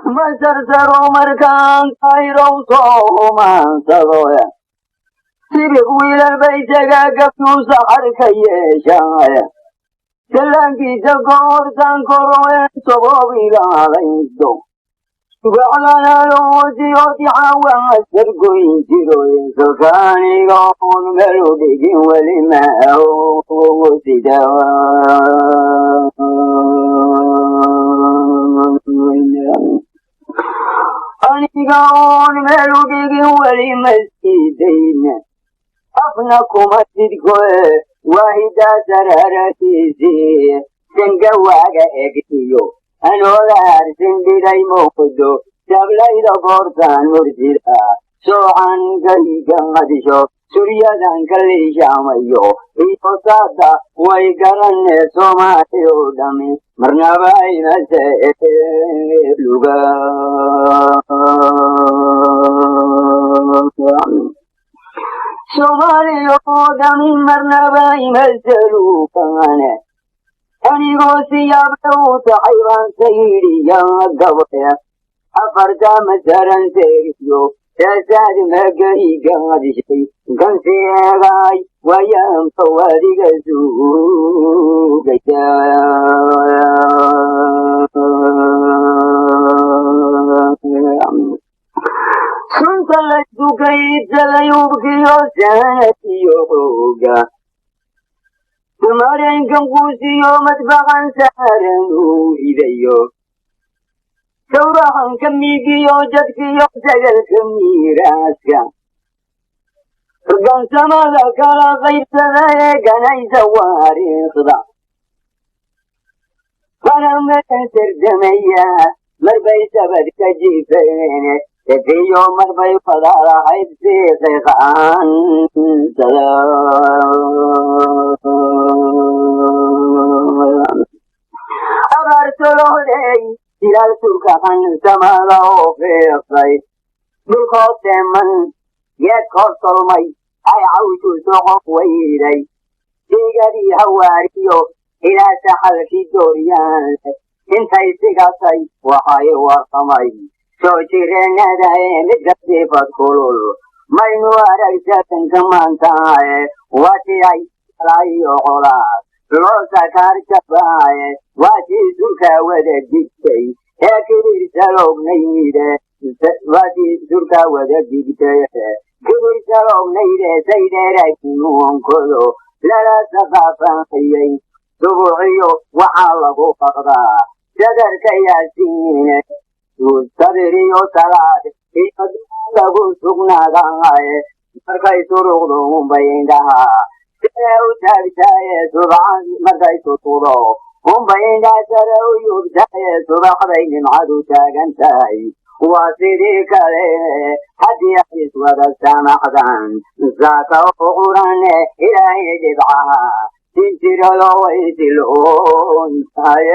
Masarsaro markaan kayrow soo humaansado, sibiq wiilal bay tagaagabtuu saxarka yeeshaaya. Sallaankiisa goortaan koroeen soboob ilaalaysto, subaxdanaloosiyoodixawaa sargoyn jiro. Salkaanigoon melu dhigin weli maosida. Aniga oon melu dhigin weli masiidayna, afna kuma sidkoe waahidaa sararatiisii sangawaaga egtiyo anooga arsin dhigay moodo. Sablayda goortaan mursida soocan kayga qadisho, suryadan kaliishaamayo iyo saada way garane. Soomaali oo dhami marnaba imase luga. Soomaaliya oo dhami marnaba imasaluukane. Anigoo siyaabla u taxay baan sayidhiya gabaya, afarta masaran seeriyo seesaad magayga qadishay kan seegaay wayaanka wadiga suugaya. Sunta laysku kaydsaday ubkiyo sanadiyo xooga, mareenkan quusiyo madbaqan saaran uu ridayo, sawraxanka miigiyo jadkiyo sagalka miiraaska, gansamada kala qaybsada ee ganaysa waariikhda qarameen sardamaya. Marbay sabad ka jiifeen efiyo, marbay fadaalahayd siiqiqaansada. Abaartoloodey jilaal surkahan samada oo fiiqay, dhulkoo teeman geedkoo solmay ay cawshu soqon weyday, diigadii hawaariyo ilaa saxalkii dooryaan intay sigatay waxay warramay soo jireenada. Midka sifad kulul maynu arag sadanka maantaaye, watiyay iyo colaad loo sakaar jabaaye, waatii surkaa wada digtay ee kibir saloognayde, waatii surkaa wada digtay kibir saloognayde, saydeerakinuunkodo lala saqaafanayay. Subuuciyo waxaa lagu baqdaa sadarka yaasiine, sabiriyo salaad iyo lagu sugnaadaaye. Markay suruqdo unbay indhaha sare u taagtaaye, subax markay suruqdo unbay indhaha sare u yugtaaye, subaxday nimcadu taagan tahay waa sidii kale. Haddii ay iswada saamaxdaan saaka u qurane, ilaahay dhibcaha sinjirado way siloon tahay.